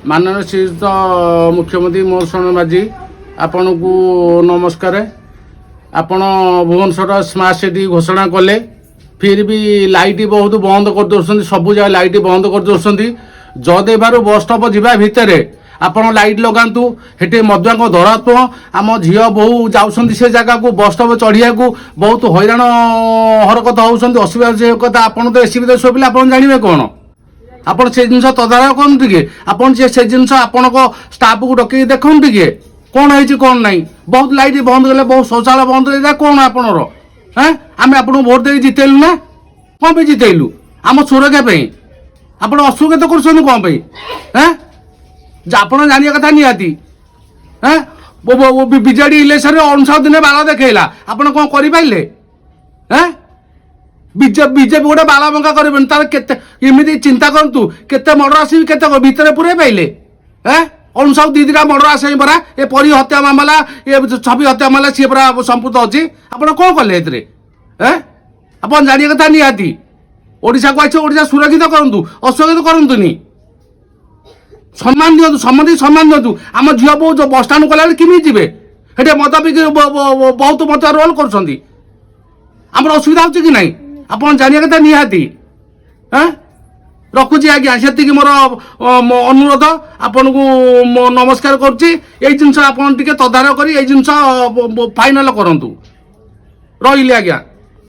ମାନନୀୟ ଶ୍ରୀଯୁକ୍ତ ମୁଖ୍ୟମନ୍ତ୍ରୀ ମୋହନ ଚରଣ ମାଝୀ, ଆପଣଙ୍କୁ ନମସ୍କାର। ଆପଣ ଭୁବନେଶ୍ୱର ସ୍ମାର୍ଟ ସିଟି ଘୋଷଣା କଲେ, ଫିର୍ ବି ଲାଇଟ୍ ବହୁତ ବନ୍ଦ କରିଦେଉଛନ୍ତି। ସବୁ ଜାଗା ଲାଇଟ୍ ବନ୍ଦ କରିଦେଉଛନ୍ତି। ଜୟଦେବାରୁ ବସ୍ ଷ୍ଟପ୍ ଯିବା ଭିତରେ ଆପଣ ଲାଇଟ୍ ଲଗାନ୍ତୁ। ସେଠି ମଦୁଆଙ୍କ ଦୌରାତ୍ମ୍ୟ। ଆମ ଝିଅ ବୋହୂ ଯାଉଛନ୍ତି ସେ ଜାଗାକୁ ବସ୍ ଷ୍ଟପ୍ ଚଢ଼ିବାକୁ, ବହୁତ ହଇରାଣ ହରକତ ହେଉଛନ୍ତି, ଅସୁବିଧା ସେ କଥା। ଆପଣ ତ ଏସି ଭିତରେ ଶୋଇପଡ଼ିଲେ ଆପଣ ଜାଣିବେ କ'ଣ? ଆପଣ ସେ ଜିନିଷ ତଦାରଖ କରନ୍ତୁ ଟିକେ। ଆପଣ ସେ ଜିନିଷ ଆପଣଙ୍କ ଷ୍ଟାଫକୁ ଡକେଇକି ଦେଖନ୍ତୁ ଟିକେ, କ'ଣ ହେଇଛି କ'ଣ ନାହିଁ। ବହୁତ ଲାଇଟ୍ ବନ୍ଦ କଲେ, ବହୁତ ଶୌଚାଳୟ ବନ୍ଦ କଲେ। କ'ଣ ଆପଣଙ୍କର? ହେଁ, ଆମେ ଆପଣଙ୍କୁ ଭୋଟ ଦେଇକି ଜିତେଇଲୁ ନା? କ'ଣ ପାଇଁ ଜିତେଇଲୁ? ଆମ ସୁରକ୍ଷା ପାଇଁ। ଆପଣ ଅସୁରକ୍ଷିତ କରୁଛନ୍ତି କ'ଣ ପାଇଁ? ହେଁ, ଯେ ଆପଣ ଜାଣିବା କଥା ନିହାତି। ହେଁ, ବିଜେଡି ଇଲେକ୍ସନରେ 59 ଦିନ ବାଳ ଦେଖେଇଲା, ଆପଣ କ'ଣ କରିପାରିଲେ? ହେଁ, ବିଜେପି ଗୋଟେ ବାଳବଙ୍କା କରିବେନି। ତାର କେତେ ଏମିତି ଚିନ୍ତା କରନ୍ତୁ, କେତେ ମର୍ଡର ଆସିବି, କେତେ ଭିତରେ ପୁରେଇ ପାଇଲେ? ହେଁ, ଅନୁସାଉ ଦି ଦିଟା ମର୍ଡର ଆସେଇ ପରା, ଏ ପରୀ ହତ୍ୟା ମାମଲା, ଏ ଛବି ହତ୍ୟା ମାମଲା, ସିଏ ପରା ସମ୍ପୃକ୍ତ ଅଛି। ଆପଣ କ'ଣ କଲେ ଏଥିରେ? ହେଁ, ଆପଣ ଜାଣିବା କଥା ନିହାତି। ଓଡ଼ିଶାକୁ ଆସିବ, ଓଡ଼ିଶା ସୁରକ୍ଷିତ କରନ୍ତୁ, ଅସୁରକ୍ଷିତ କରନ୍ତୁନି। ସମ୍ମାନ ଦିଅନ୍ତୁ, ସମସ୍ତଙ୍କୁ ସମ୍ମାନ ଦିଅନ୍ତୁ। ଆମ ଝିଅ ବୋହୂ ଯୋଉ ବସଷ୍ଟାଣ୍ଡ ଗଲାବେଳେ କେମିତି ଯିବେ? ସେଠି ମଦ ପିଇକି ବହୁତ ମଦ ରୋଲ କରୁଛନ୍ତି। ଆମର ଅସୁବିଧା ହେଉଛି କି ନାହିଁ? ଆପଣ ଜାଣିବା କଥା ନିହାତି। ହେଁ, ରଖୁଛି ଆଜ୍ଞା, ସେତିକି ମୋର ମୋ ଅନୁରୋଧ। ଆପଣଙ୍କୁ ମୋ ନମସ୍କାର କରୁଛି। ଏଇ ଜିନିଷ ଆପଣ ଟିକେ ତଦାରଖ କରି ଏଇ ଜିନିଷ ଫାଇନାଲ କରନ୍ତୁ। ରହିଲି ଆଜ୍ଞା।